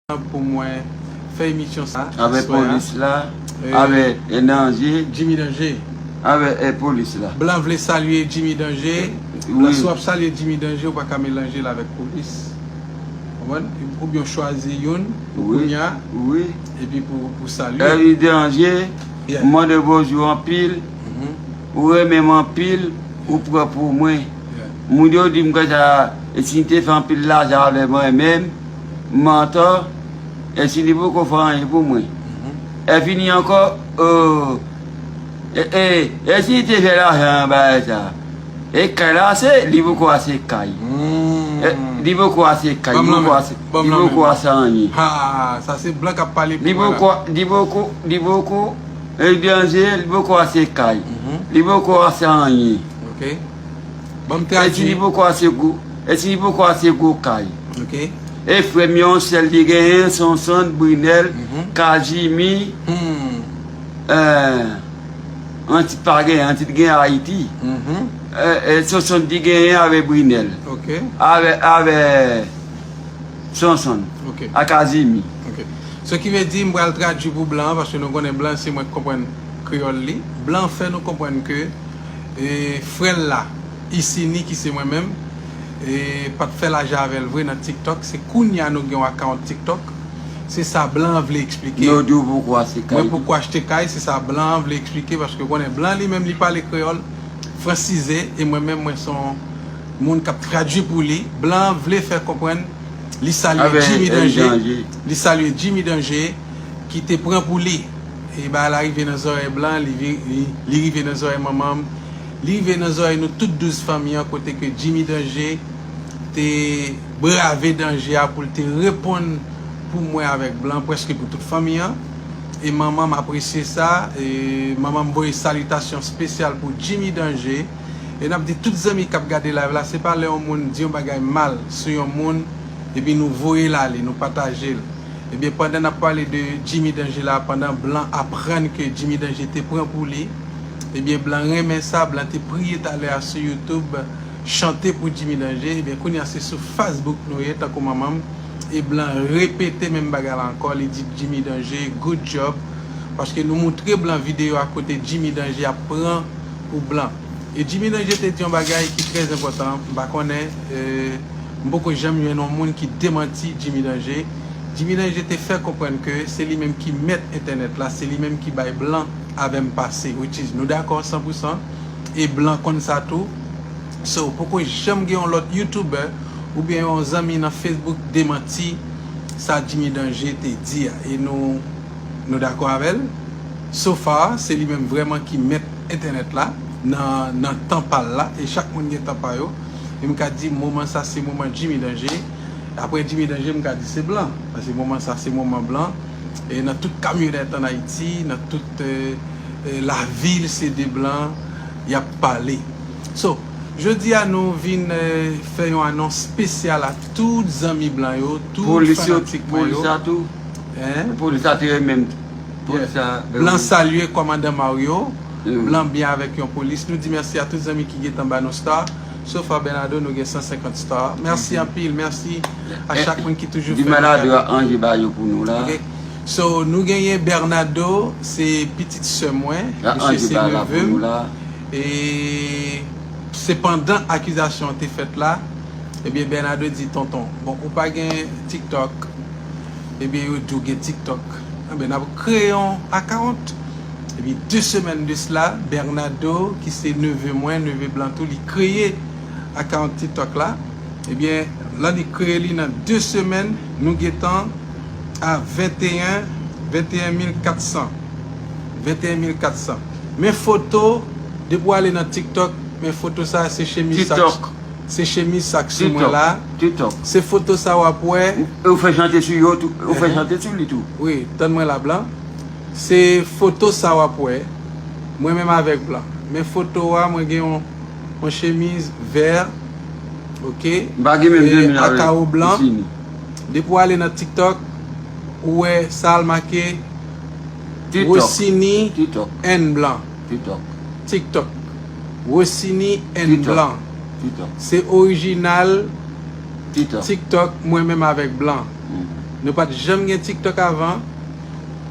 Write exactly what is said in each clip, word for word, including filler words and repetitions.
pou mwen fè emisyon sa avèk aswè a. Polis la, eh, avèk, eh, Danje, Jimmy Danje. Avèk, eh, polis la. Blan vle salye Jimmy Danje. Wi. Lè w ap salye Jimmy Danje, ou pa ka melanje l avèk polis. Konprann? Oubyen w chwazi youn pou, wi, kounya, wi, epi pou, pou salye. Epi Danje, yeah, mande bonjou anpil. Mhm. Ou renmen m anpil, ou pran pou mwen. Yeah. Moun yo di m konsa, e si m te fè anpil lajan avè mwen menm, mantò, e si li poko fè anyen pou mwen. Mhm. E fini ankò, oh, e, e, e si li te fè lajan an bagay sa, e kay la se, li poko ase kay. Mm. E, li poko ase kay, li poko ase, li poko ase anyen. Ha, sa se blan k ap pale pou mwen la. Li poko, li poko, li poko, e Danje, li poko ase kay. Mhm. Li poko ase anyen. Ok. Ban m tradui. E si li poko ase gwo, e si li poko ase gwo kay. Ok. E frè m yon sèl li genyen, Sonson, Brinèl, mhm, Kazimi, hmm, eh, Antit pa genyen, Antit genyen Ayiti. Mhm. Eh, eh, Sonson li genyen avè Brinèl. Ok. Avè, avè Sonson. Ok. A Kazimi. Ok. So ki vle di m pral tradui pou blan an, paske nou konnen blan se mwen k konprann kreyòl li. Blan fè nou konprann ke, e, frè l la, Isini, ki se mwen menm, e, pa t fè lajan avè l vre nan TikTok. Se kounye a nou gen yon account TikTok. Se sa blan an vle eksplike. Nou di w poko achte kay. Mwen poko achte kay, se sa blan an vle eksplike, paske w konnen blan li menm li pale kreyòl fransize, e mwen menm mwen se yon moun k ap tradui pou li. Blan an vle fè konprann li salye Jimmy Danje. Li salye Jimmy Danje ki te pran pou li. E bagay la rive nan zòrèy blan, li, vi- li, li rive nan zòrèy manman m, li rive nan zòrèy nou tout douz fanmi an, kote ke Jimmy Danje te brave danje a pou l te reponn pou mwen avèk blan, prèske pou tout fanmi an. E manman m apresye sa, e manman m voye salitasyon espesyal pou Jimmy Danje. E n ap di tout zanmi k ap gade live la, se pa lè yon moun di yon bagay mal sou yon moun, epi nou voye l ale, nou pataje l. Ebyen, pandan n ap pale de Jimmy Danje la, pandan blan aprann ke Jimmy Danje te pran pou li, ebyen, blan renmen sa, blan te priye talè a sou YouTube, chante pou Jimmy Danje, ebyen, kounye a se sou Facebook nou ye, tankou manman m, e blan repete menm bagay la ankò, li di Jimmy Danje, good job, paske nou moutre blan videyo a kote Jimmy Danje ap pran pou blan. E Jimmy Danje te di yon bagay ki trè enpòtan, m pa konnen, e, m poko janm jwenn yon moun ki demanti Jimmy Danje. Jimmy Danje te fè konprann ke se li menm ki mèt entènèt la, se li menm ki bay blan avè m pase, which is nou dakò san pou san, e blan konn sa tou. So, poko janm gen yon lòt YouTuber oubyen yon zanmi nan Facebook demanti sa Jimmy Danje te di a. E nou, nou dakò avè l. So far, se li menm vrèman ki mèt entènèt la nan, nan tan pa l la. E chak moun gen tan pa yo. E m ka di moman sa se moman Jimmy Danje. Apre Jimmy Danje, m ka di se blan. Paske moman sa se moman blan. E nan tout kamyonèt ann Ayiti, nan tout, e, e, lavil, se de blan y ap pale. So, jodi a nou vin, e, fè yon anons espesyal a tout zanmi blan yo, tout fanatik mwen yo. Polis la tou. Hein? Polis la te renmen m. Polis la. Blan salye kòmandan Mario. Blan byen avèk yon polis. Nou di mèsi a tout zanmi ki gentan ba nou star. So far, Bernardo, nou gen san senkant star. Mèsi anpil, mèsi a chak moun ki toujou fè nou kado. Di Bernardo anje ba yo pou nou la. Ok. So, nou genyen Bernardo, se pitit sè mwen, misye se neve m. E se pandan akizasyon an te fèt la, ebyen, Bernardo di, tonton, bon, ou pa gen TikTok, ebyen, yo di w gen TikTok. Ebyen, n ap kreye yon account. Epi de semèn de sila, Bernardo, ki se neve mwen, neve blan tou, li kreye account TikTok la. Ebyen, lè li kreye li nan de semèn, nou gentan a venteyen, venteyen mil katsan. Venteyen mil katsan. Men foto, depi w ale nan TikTok, men foto sa, se chemiz sa k, se chemiz sa k sou mwen la. Se foto sa w ap wè. Ou fè chante sou yo tou, ou fè chante sou li tou. Wi, tann mwen la, blan. Se foto sa w ap wè. Mwen menm avèk blan. Men foto a, mwen gen yon, yon chemiz vè, ok, e a kawo blan. Depi w ale nan TikTok, ou wè sa l make Rosini and blan. TikTok. Rosini and blan. Se orijinal TikTok mwen menm avèk blan. Nou pa t janm gen TikTok avan.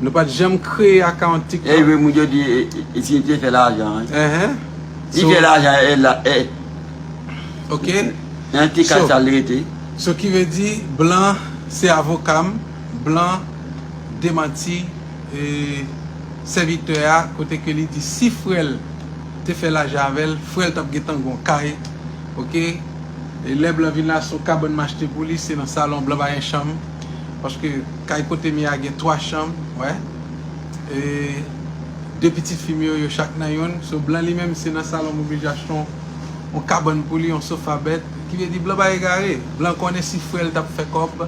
Nou pa t janm kreye akawont E TikTok. vre moun yo di e, e, e, si te fè lajan. Ehe. Li fè lajan e la e Ok. Nan ti kay So- sa l rete. So ki vle di blan se avoka m, blan demanti e, sèvitè a kote ke li di si frè l te fè lajan avè l, frè l t ap gentan gon kay. Ok. E lè blan vin la se yon kabann m achte pou li, se nan salon, blan pa gen chanm. Paske kay kote m ye a gen twa chanm, wè. E de pitit fi m yo, yo chak nan youn. So blan li menm se nan salon m oblije achte yon, yon kabann pou li, yon sofa bèt. Ki vle di blan pa egare. Blan konnen si frè l t ap fè kòb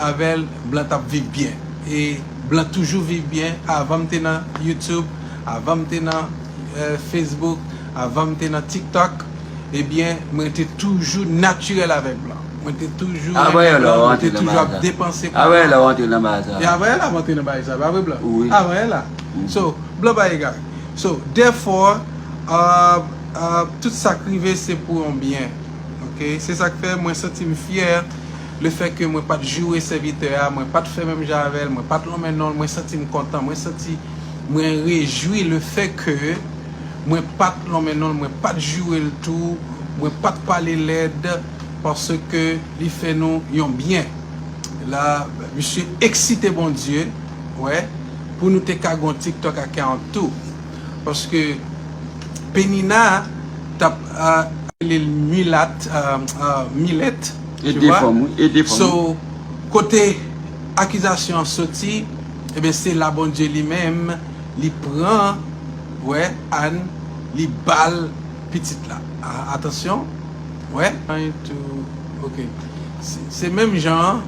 avè l, blan t ap viv byen. E blan toujou viv byen. Avan m te nan YouTube, avan m te nan eh, Facebook, avan m te nan TikTok, ebyen, mwen te toujou natirèl avèk blan. Mwen te toujou Avan renmen yè la blan, w mwen antre te nan toujou bagay ap sa. Depanse pou Avan yè blan. la w antre nan bagay sa. E avan yè la, mwen te nan bagay sa, pa vre blan? Wi. Avan yè la. So, blan pa egare. So, therefore, uh, uh, tout sa k rive se pou yon byen. Ok? Se sa k fè mwen santi m fyè le fè ke mwen pa t joure sèvitè a, mwen pa t fè menm jan avè l, mwen pa t lonmen non l, mwen santi m kontan, mwen santi mwen rejwi le fè ke mwen pa t lonmen non l, mwen pa t joure l tou, mwen pa t pale lèd, paske li fè nou yon byen. La, misye eksite Bondye, wè, pou nou te ka gon TikTok account tou. Paske Penina t ap uh, rele l milat, uh, uh, milet, E tu de vois? fanm, wi, e de fanm. So, kote akizasyon an soti, ebyen se la Bondye li menm, li pran, wè, Ann, li ba l pitit la. A- Atansyon, wè. Trying to, ok. Se se menm jan,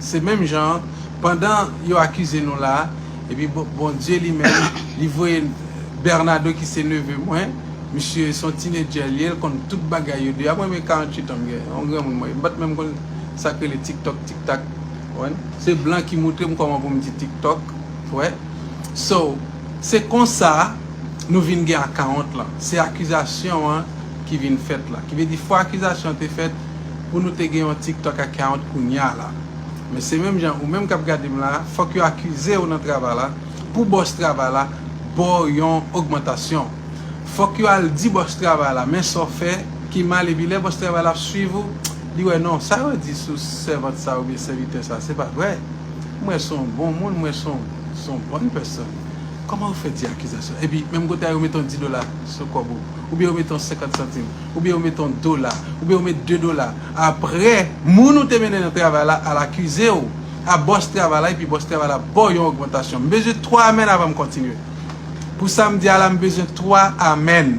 se menm jan, pandan yo akize nou la, epi Bon- Bondye li menm, li voye Bernardo ki se neve mwen, misye se yon teenager li ye, l konn tout bagay yo deja. Mwen men karanntuit an m gen, yon granmoun mwen, m pa t menm konn sa k rele TikTok, TikTok, konprann? Se blan ki moutre m kòman pou m di TikTok, wè. So, se konsa nou vin gen account lan. Se akizasyon an ki vin fèt la. Ki vle di fò akizasyon an te fèt pou nou te gen yon TikTok account kounya la. Men se menm jan ou menm k ap gade m la, fòk yo akize w nan travay la, pou bòs travay la ba w yon ogmantasyon. Fòk yo al di bòs travay la, men sa w fè ki mal, epi lè bòs travay la ap swiv ou, li wè non, sa yo di sou sèvant sa oubyen sèvitè sa, se pa vre. Mwen se yon bon moun, mwen se yon se yon bòn pèsòn. Kòman ou fè di akizasyon? Epi menm kote a yo mete yon dis dola sou kòb ou, oubyen yo mete yon senkant santim, oubyen yo mete yon dola, oubyen yo mete de dola. Apre, moun ou te mennen nan travay la al akize w, a bòs travay la, epi bòs travay la ba w yon ogmantasyon. M bezwen twa amèn avan m kontinye. Pou sa m di a la, m bezwen twa amèn.